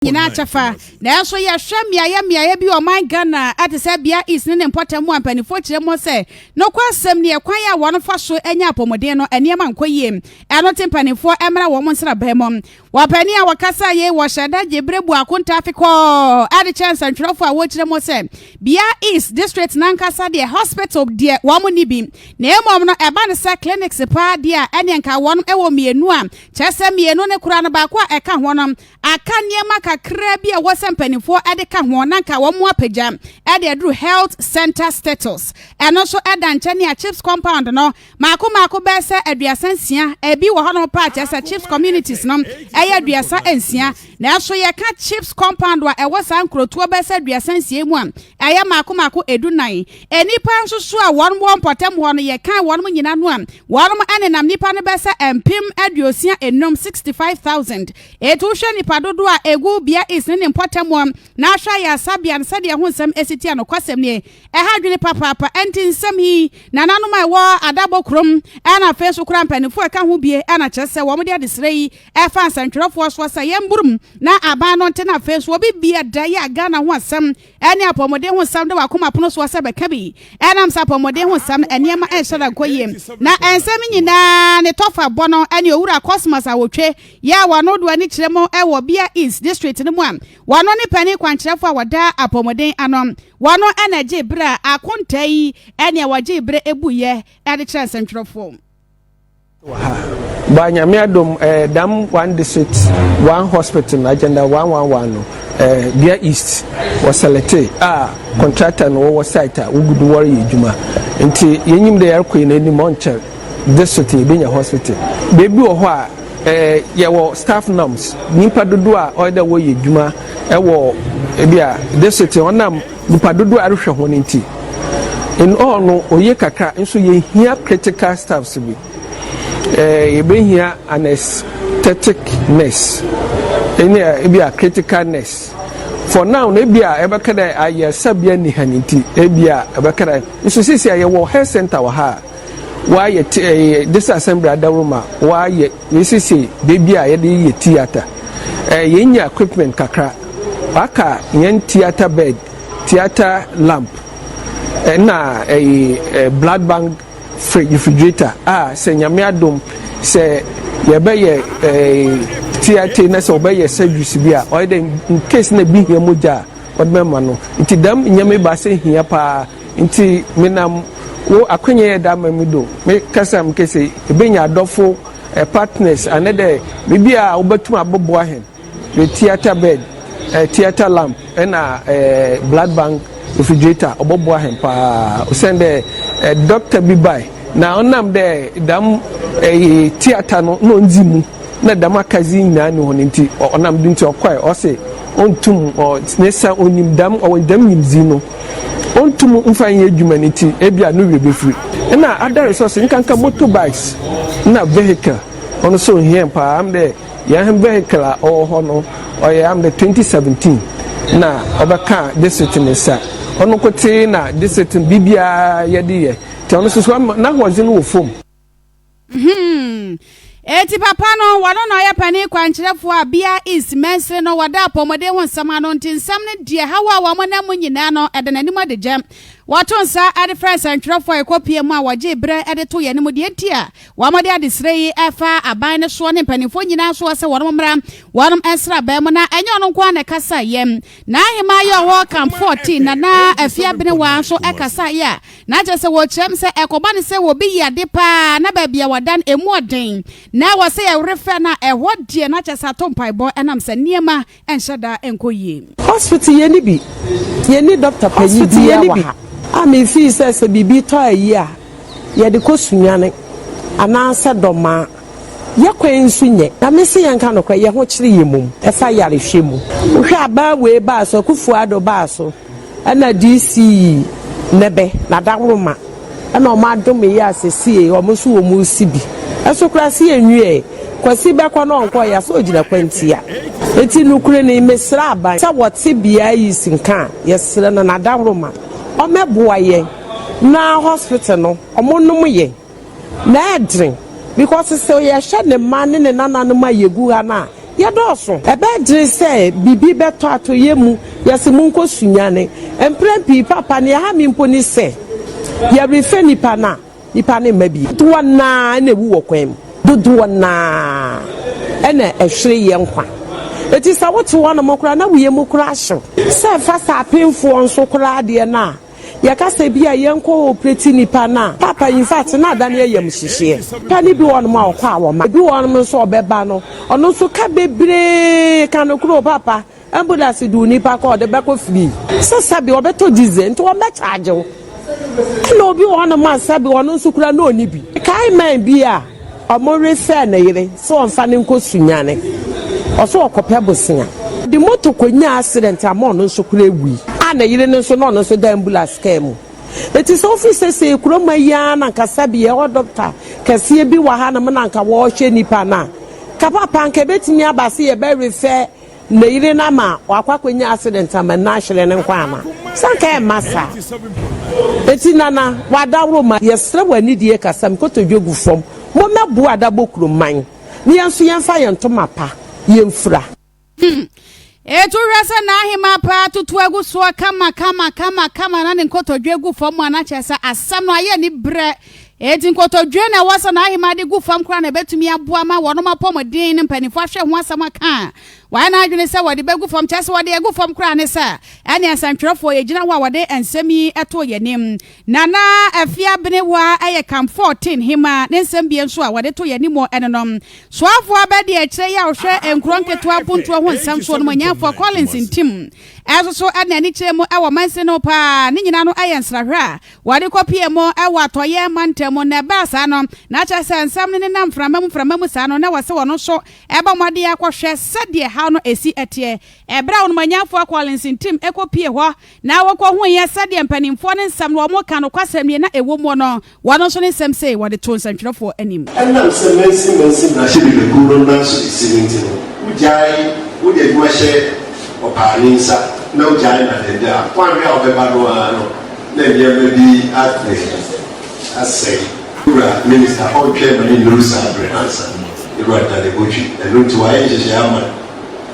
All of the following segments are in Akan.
Nyinaa kyɛfa. Nanso yɛhwɛ mmeaeɛ mmeaeɛ bi wɔ ɔman Ghana a te sɛ Bia East ne ne mpɔtam mu a mpanimfoɔ kyerɛ mu sɛ nokwasɛm nie kwan a wɔn fa so nya apɔmuden no nneɛma nkɔ yie. Ɛno nti mpanimfoɔ mmra wɔn nsraban mu. Ɔpanin a ɔkasaa yei wɔ hyɛ da gye berɛ bu akontaa fekɔɔ de kyerɛ nsɛntwerɛfoɔ a wɔkyerɛ mu sɛ Bia East District no ankasa deɛ hospital deɛ wɔn nni bi na mmom no ɛba no sɛ clinics paa deɛ a ɛneɛ nka wɔn wɔ mmienu a kyerɛ sɛ mmienu no koraa no baako a ɛka ho no Aka nneɛma kakraa bi a ɛwɔ sɛ mpanimfoɔ de ka ho na anka wɔapagya de aduru Health Centre status. Ɛno nso da nkyɛn a CHIPS compound no mmaako mmaako bɛyɛ sɛ 36. Ebi wɔ hɔnom paa kyerɛ sɛ CHIPS communities no yɛ 36. Nanso yɛka CHIPS compound a ɛwɔ saa nkurotoɔ bɛyɛ sɛ 36 mu a, ɛyɛ mmaako mmaako 14. Nnipa nso so a wɔn wɔ mpɔtam hɔ no, yɛkan wɔn nyinaa no a, wɔn nenam nnipa no bɛyɛ sɛ 65,000, 65,000. Enti wohwɛ nnipa dodoɔ a ɛgu Bia East ne ne mpɔtam a, na ahwɛ ayaresabea no sɛdeɛ ɛho nsɛm si teɛ. Nokwasɛm nie, ɛha adwene papaapa. Enti nsɛm yi, nananom a ɛwɔ Adabɔ kurom ɛna afei nso koraa mpanimfoɔ a ɛka ho bie ɛna kyerɛ sɛ wɔde adesrɛ yi ɛfa nsɛntwerɛfoɔ soɔ sɛ yɛmburum na aban no nte na afei nso obi bia da yi a Ghana ho asɛm ɛne apɔmuden ho nsɛm de w'akoma pono soɔ sɛ bɛka bi. Ɛnam sɛ apɔmuden ho nsɛm no nneɛma nhyɛ da nkɔ yie na nsɛm nyinaa ne tɔfa bɔ no ɛne Owura Cosmas Awotwe Yɛ a wɔano do ani kyerɛ mu wɔ Bia East District no mu a wɔno ne panin kwankyerɛfo a wɔda apɔwmuden ano. Wɔno na ɛgyee bere a akontaa yi ne a wɔgyee bere buiɛ de kyerɛɛ nsɛntwerɛfoɔ. Wɔ ha. But Nyame adom eh, dam one district one hospital no agenda 111 no eh, Bia East wɔ selecte a contractor no wɔwɔ site a wogu do wɔreyɛ edwuma nti yenyim dɛ yɛrokɔ hɛn enyim ɔnnkyɛr district yebenya hospital. Beebi wɔ hɔ a Eh, yɛwɔ staff norms, nyimpa dodoɔ a ɔyɛ dɛ wɔyɛ edwuma wɔ ebi a district ɔnam nyimpa dodoɔ a ɛrohwɛ hɔn ntsi. In all no, oye kakra, nso yehia critical staffs bi. Eh, yɛbɛhia anesthetic nurse, ɛne ebi a critical nurse. For now no, ebi a ɛbɛka dɛ ayarsabea nni ha no ntsi, ebi a ɛbɛka dɛ, nso sisi a yɛwɔ health center wɔ ha a, Wɔayɛ te ɛɛ District Assembly adawuruma, wɔayɛ yɛsiesie beebi a yɛde yɛ theatre. Ɛɛ yɛnya equipment kakra. Aka yɛn theatre bed, theatre lamp, ɛna ɛyi ɛɛ blood bank refrigerator a sɛ Nyame adom sɛ yɛbɛyɛ ɛɛ theatre na sɛ wɔbɛyɛ surgeries bi a ɔyɛ dɛ in case na bi hia mogya a wɔde bɛma no. Nti dɛm nneɛma ebiasa hia paa. Ntsi menam wo akwanya yi a edze ama me do, me kasa mu kese ebenya adɔfo, partners, anadɛ biribi a wobotum abɔboa hɛn, the theatre bed, theatre lamp, na blood bank refrigerator, ɔbɔboa hɛn paa osiandɛ doctor bi bae na ɔnam dɛ dɛm theatre no nna onndzi mu. na dɛm akadze yi nyina nnyi hɔ no ntsi, ɔnam do ntsi ɔkɔe, ɔse onntum, ne sa onyim dɛm, ɔwɔ dɛm nyimdzee no, onntum mmfa nnyɛ edwuma no ntsi, bi a no werɛ befir. Nna other resources, nkanka motor bikes na vehicle, ɔno so ohia hɛn paa, am dɛ hɛn vehicle a ɔwɔ hɔ no, ɔyɛ am dɛ 2017 na ɔbɛkaa district ne nsa, ɔno nkotsee na district no biribiara yɛdze yɛ, ntsi ɔno so so n'ahoɔdzen wɔ famu. Hmm. Enti papa no, wɔno na ɔyɛ panin kwankyerɛfoɔ a Bia East mansini no wɔda apɔmuden ho nsɛm ano nti nsɛm no deɛ haw a wɔn nam mu nyinaa no ɛda n'anim adi gyam. Wɔto nsa de frɛ nsɛntwerɛfoɔ a ɛkɔpie mu a wɔgye berɛ de to yɛn anim deɛ nti a wɔde adesrɛ yi ɛfa aban no soɔ ne mpanimfoɔ nyinaa soɔ sɛ wɔn mmra wɔn nsraban mu na ɛnyɛ ɔno nko ara na ɛkasaeɛ. N'ahemaa yi ɔwɔ Camp 14 Nana Afia Benewaa nso ɛkasaeɛ a Na kyerɛ sɛ wɔkyerɛ me sɛ ɛkɔba no sɛ obi yɛ ade paa na baabi a wɔda no emu ɔden na ɛwɔ sɛ yɛrefɛ no a, ɛhɔ deɛ na kyerɛ sɛ ato mpaebɔ ɛnam sɛ nneɛma nhyɛ da nkɔ yie. Hospital yɛnni bi, yɛnni doctor panyin biara wɔ ha a me feel sɛ sɛ biribi tɔ ayi a yɛde kɔ Sunyani anaasɛ Dɔmaa. Yɛ kwan nso nyɛ. Na me se yɛnka nokorɛ, yɛ ho kyere yɛ mmom ɛfa yarehwɛ mu. Wohwɛ abaa wei baa so, Akuffo Addo baa so, ɛna DC Nɛbɛ, Nadaworoma, ɛna ɔmo adome yɛ a sesie ɔmo nso wɔn resi bi. Ɛso koraa se yɛnwiɛɛ. Kwasi bɛkɔ na ɔnkɔɔ yɛ a sɛ ɔgyina kwantia. Enti nokorɛ ni, mesrɛ aban sɛ wɔte beaɛ yi nka a, yɛsrɛ no Nadaworoma ɔmɛboa yɛn na hospital no ɔmo nom yɛn. Na ɛdene because sɛ yɛhwɛ ne mma ne ne nananom a yɛgu ha no a, Yɛdɔɔso. Ɛbɛyɛ sɛ biribi bɛtɔ ato yɛn mu, yɛse monkɔ Sunyani. Mprɛn pii papa, nea ɛha me mpo ne sɛ yɛrefa nnipa no a, nnipa no mma bio. Dodoɔ no ara na ɛwu wɔ kwan mu. Dodoɔ no ara na ɛhwere yɛn nkwa. Enti sɛ wote hɔnom koraa na wo yam koraa hye wo. Sɛ ɛfa sɛ apemfoɔ nso koraa deɛ no a, Yɛka sɛ bi a yɛnkɔ operate nipa no a, paapa in fact na adane ayamhyehyeɛ. Nipa no bi wɔ hɔnom a ɔkɔ a wɔma, ebi wɔ hɔnom nso a ɔbɛba no ɔno nso ka bebree ka nokorɛ o paapa ambulance de wo nipa kɔ ɔde bɛkɔ free sɛ sɛbi ɔbɛtɔ diesel nti wɔn bɛ charge wo. Ɛna obi wɔ hɔnom a sɛbi ɔno nso kura na ɔnni bi. Mekae man bi a Ɔmo refɛɛ ne yere sɛ ɔmfa no nkɔ Sunyani. Ɔse ɔkɔpɛ bosea. Ɔde moto kɔnyaa accident ama ɔno nso koraa wui. A ne yere no nso na ɔno nso da ambulance car mu. Enti sɛ wofi sesei kurom ha yi ara na nka sɛbi yɛwɔ doctor kɛseɛ bi wɔ ha nom na nka wɔɔhwɛ nipa no a, ka papa nka ɛbɛtumi aba sɛ yɛbɛ refer Ne yere no ama wakɔ akɔnya accident ama no ahyere ne nkwa ana? Sɛ anka ɛmma saa. Enti Nana, w'adaworo ma yɛsrɛ wo anidie kasa mu kotodwe gu fam, mommɛboa Adabɔ man na yɛn nso yɛmfa yɛn ntoma pa yɛmfira. Hmm. Etu hwɛ sɛ n'ahemaa paa tutu agu soɔ kama kama kama kama na ne nkotodwe gu fam a na kyerɛ sɛ asɛm no ayɛ ne brɛ. Enti nkotodwe na ɛwɔ sɛ n'ahemaa de gu fam koraa na ebetumi aboa ma wɔnom apɔmuden ne mpanyimfo ahwɛ ho asɛm aka a wɔayɛ n'adwene sɛ wɔde begu fam, kyerɛ sɛ wɔde agu fam koraa ne sɛ ɛne nsɛntwerɛfoɔ yɛgyina hɔ a wɔde nsɛm yi too yɛn anim. Nana Afia Abenewa yɛ Camp 14 hemaa, ne nsɛm bie nso a wɔde too yɛn anim ɛno no. Soafoɔ abadiakyire yi a ɔhwɛ nkuro nketewa mpuntuo ho nsɛm soɔ no mu Onyanfoɔ Collins Ntim nso so de n'ani kyerɛ mu wɔ mansin no paa, ne nyinaa no yɛ nsrahwɛ a Wɔde kɔpuee mu wɔ Atɔeɛ mantam mu, na ɛbaa saa no, na kyerɛ sɛ nsɛm no nenam mframa mu mframa mu saa no, na ɛwɔ sɛ wɔn nso bɔ mmɔden akɔhwɛ sɛdeɛ haw no si teɛ. Ɛberɛ a Ɔnomanyamfoɔ Collins Ntim kɔpuee hɔ na wɔkɔhuiɛ sɛdeɛ mpanimfoɔ no nsɛm no wɔka nokwasɛm nie na ɛwɔ muo no, wɔn nso ne nsɛm sei wɔde too nsɛntwerɛfoɔ anim. Ɛnam sɛ mansin mansin mmarahyɛbadwakuo no nan so kɛse no nti no, wogyae wode adwuma hyɛ ɔpaani nsa na wogyae no adɛndɛ a, woanhwɛ a wobɛba no ara no, Na nneɛma bi afei asɛe. Wura Minister ɔntwɛn ma ne nnuru saa bere no ansa. Ewura Dane Botwe, ɛno nti wayɛ nhyehyɛe ama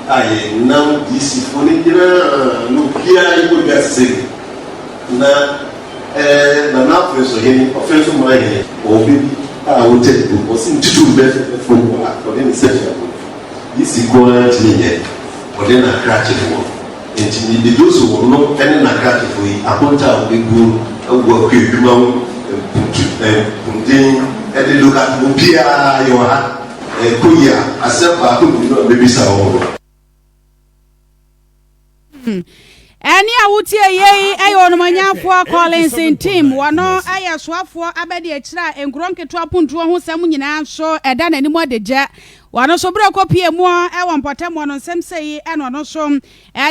a yɛn nam DC foɔ no nyinaa no obiara yɛbɔ dwa te sɛ bi na ɛɛ Nana Afenso hene, Ɔfenso man hene, ɔwɔ bɛ bi a ɔtɛ ne bu, ɔse ntutu mbɛ fam a ɔde ne nsa hyɛ ho. DC nko ara ntumi nyɛ, ɔne n'akrakyefoɔ. Enti mibedu so wɔ no ne n'akrakyefo yi akonta a wobebu no wɔ akuadwuma ho mpuntu mpomden de local obiara yɛwɔ ha ɛkɔ yi a asɛm baako mmienu a mebisa wɔn no. Ɛnne a wotie yei yɛ Onimuonyamfoɔ Collins Ntim. Wɔno yɛ soafoɔ abadiakyire a nkuro nketewa apontoɔ ho sɛm nyinaa nso ɛda n'anim adagya. Ɔno nso berɛ a ɔkɔpuee mu wɔ mpɔtam hɔ no, nsɛm sei na ɔno nso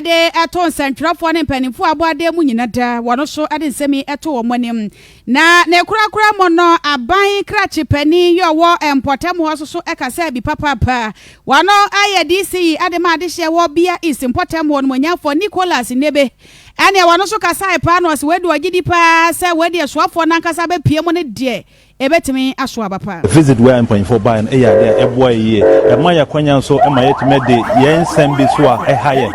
de too nsɛntwerɛfoɔ ne mpanimfoɔ a abɔ adan mu nyina da. Wɔno nso de nsɛm yi too wɔn anim. Na ne korakora mu no, aban krakye panin yi a ɔwɔ mpɔtam hɔ nso so kasaa bi papaapa. Wɔno yɛ DC yi de ma adehyeɛ wɔ Bia East mpɔtam hɔ onimuonyamfoɔ Nicholas Nnebe. Ɛnneɛ wɔno nso kasae paa na ɔse wei deɛ ɔgye di paa sɛ wei deɛ soafoɔ no ankasa bɛpue mu no deɛ Ebetumi asow aba pa. Visit wei a mpanyimfoɔ baeɛ no yɛ adeɛ a ɛboa yɛ yie. Ɛma yɛ akwanya nso ma yɛtumi de yɛn nsɛm bi so a ɛha yɛ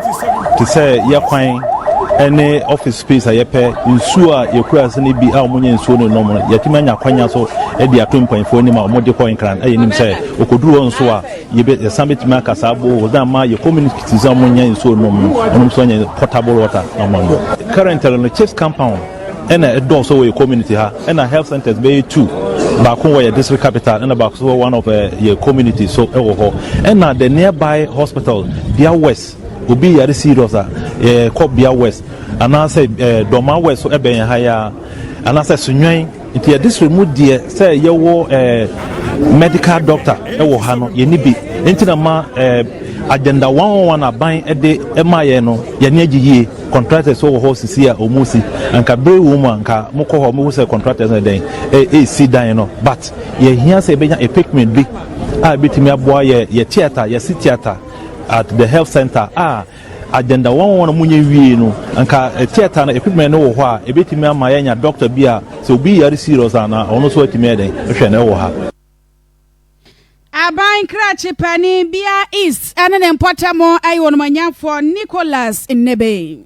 te sɛ yɛ kwan ne office space a yɛpɛ, nsuo a yɛkura ase no bi a wɔnyɛ nsuo no nom no, yɛatumi anya akwanya so de ato mpanyimfoɔ anim a wɔde kɔ Nkran a yɛnim sɛ wɔkɔduru hɔ nso a yɛbɛ yɛsan bɛtumi aka saa boreholes na ama yɛ communities a wɔnyɛ nsuo nom no wɔn nso anya potable water na wɔanom. Currently no, Chiefs compound ɛna ɛdɔɔso wɔ yɛ community ha ɛna health centers bɛyɛ two baako wɔ yɛ district capital ɛna baako so wɔ one of eh, yɛ community so ɛwɔ hɔ ɛna the nearby hospital Bia West obi yare serious a yɛkɔ Bia West anaasɛ eh, Dɔma West so ɛbɛn yɛn ha ya anaasɛ Sunwan nti yɛ district mu deɛ sɛ yɛwɔ eh, medical doctor ɛwɔ ha no yɛni bi nti na ma eh, agenda 111 aban ɛde ɛma yɛn no yɛne agye yie. Contractors wɔ hɔ sisi a wɔn si anka bere wɔ mu a nka mo kɔ hɔ mo hu sɛ contractors no dɛn ɛresi dan no but yɛhia sɛ yɛbɛnya equipment bi a ebetumi aboa yɛ yɛ theatre yɛsi theatre at the health center a agenda wɔn wɔn a mo nyɛ wie no anka theatre no equipment no wɔ hɔ a ebetumi ama yɛanya doctor bi a sɛ obi yare serious a na ɔno nso atumi ayɛ dɛn ahwɛ no ɛwɔ ha. Aban krakye panin Bia East ne ne mpɔtam yɛ Onumanyamfoɔ Nicholas Nnebe.